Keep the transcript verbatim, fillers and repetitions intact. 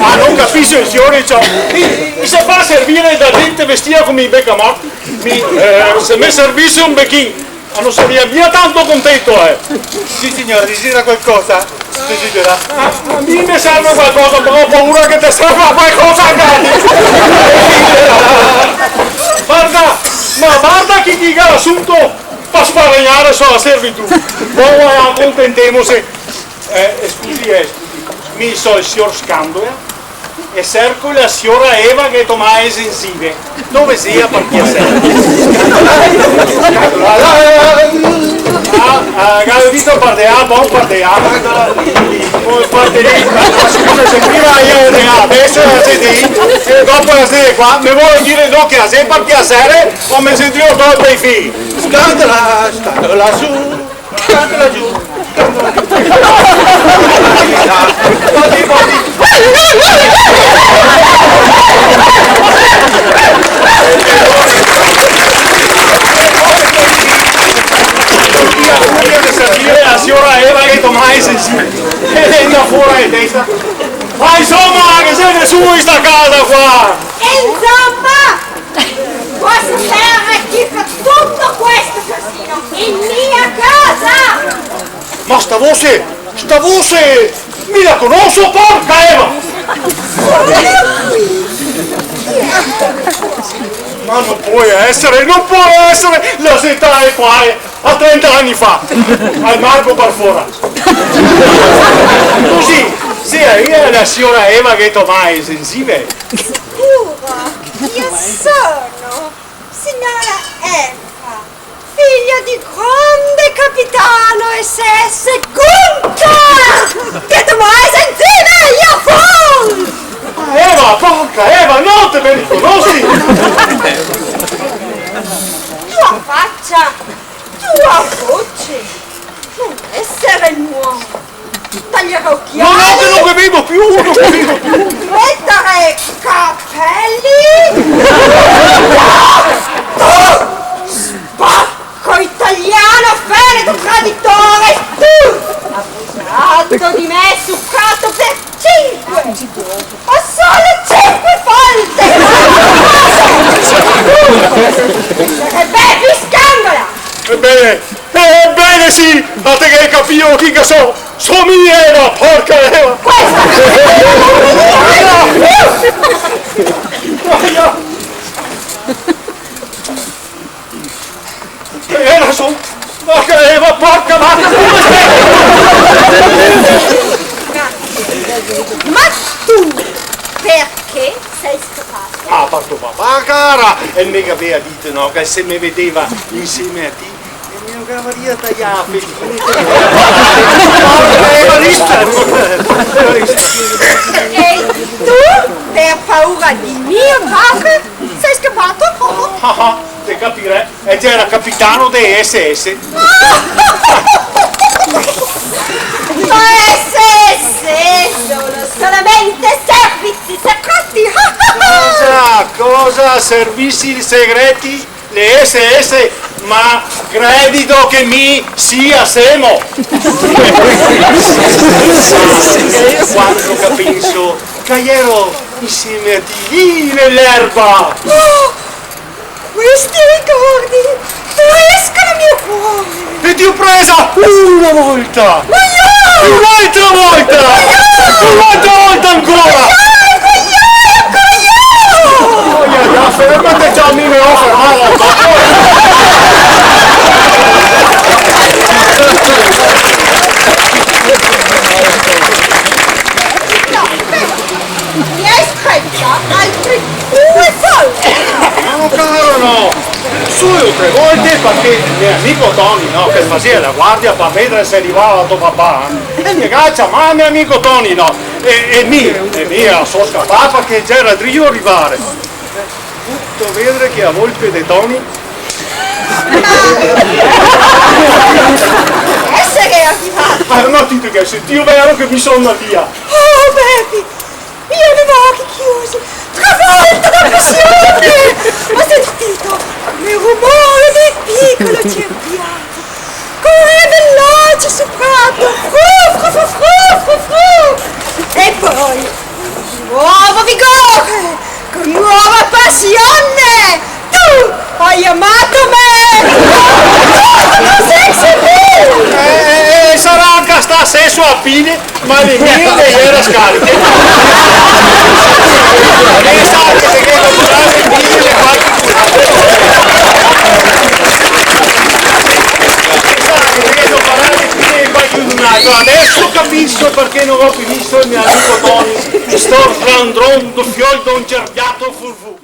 Ah, no capise, siore, ciò. Mi, mi se fa servire da gente vestìa come i becamorti? Mi, eh, se me servise un bechin, ma no saria mia tanto contento, eh. Sì, signore, desidera qualcosa? Desidera? Ah, a mi me serve qualcosa, però go paura che te serva qualcosa anca a ti. Varda, ma varda chi che i ga asunto par sfaragnare so la servitù. Bon, eh, contentémose. Eh, scusi, eh, scusi. Mi so el sior Scandola e serco la siora Eva che tomà e zenzive. Dove sia, par piaser? Ah, ah, gavì dito par de là, bon, par de là. Par de lì, ma scusa, se prima ea de là, deso ea xe de lì, e dopo ea xe de qua, me vol dire no che ea xe, par piaser, o me xe drio tol pei fii? Scandola, scandola su. Tanto laggiù, tanto laggiù. Poti, poti. Via, via de servire la siora Eva che tomà e zenzive. E vegna fora de testa. Ma insoma, che xe nesuno in sta casa qua? Insoma! Cosa serve che fa tutto questo casino in mia casa? Ma sta voce, sta voce, mi la conoso, porca Eva! Ma no pol esare, no pol esare, la xe stà qua, eh, a trenta ani fa, al marco par fora. Cusì, sì, eh, la siora Eva che tomà e zenzive. Sicuro, io sono signora Eva, figlia di grande capitano S S Gunther! Che tu mai sentite, io fui! Eva, porca Eva, no te me riconosi! Tua faccia, tua voce, no esare nuovo. Tagliare occhiali. No, no, che no che vedo più, no che vedo più. Mettere capelli. Sporco italiano, fereto traditore, tu! Abusato di me, succato per cinque! Ma solo cinque volte! E beh, vi scandola! Ebbene, ebbene sì, ma te ghe capìo chi che so? So mi Eva, porca Eva! Questa! Era su! Porca Eva, porca vacca! Ma tu perché sei scappato? Ah, par to papà, cara! E el me gavea dito, no, che se me vedeva insieme a ti, el me gavaria taià a feline. Porca Eva, vista! E tu, per paura di mio padre, sei scappato? Ah, ah, te capirè. E gera capitano de S S. Ma S S sono solamente servizi segreti. Cosa? Cosa? Servizi segreti? Le S S? Ma credito che mi sia semo? Quando che penso che iero insieme a ti lì nell'erba. Questi ricordi puliscono il mio cuore. E ti ho presa una volta! Ma io! Un'altra volta! Ma io! Un'altra volta ancora! Ma io! Ma io! Ma io! Oh, ja, ja, fermate, già mi me ho fermato! No, ferma! Mi hai stretta altri due volte! No, caro, no! Solo tre volte parché me amico Toni, no, che fasea la guardia par vedare se rivava to papà, eh, el me ga ciamà me amico Toni, no? E, e mi, e mi so scapà parché gera drio rivare. Vuto vedare che la volpe de Toni? Esare rivà! Ah, no, ti te ghe sentìo, vero che mi son via? Oh, Bepi! Io avevo occhi chiusi, travolta da passione! Ho sentito il rumore del piccolo cerbiato. Correva veloce sul prato, fru, fru, fru, fru, fru, fru. E poi, un Seso a pile, ma le mie le iera scariche. Pensate che ghe doparà le pile de qualche culato. Pensate che ghe doparà le pile de qualche culato. Adeso capiso parché no go pì visto el me amico Toni, sto slandron, fiol de un cerbiato furfur.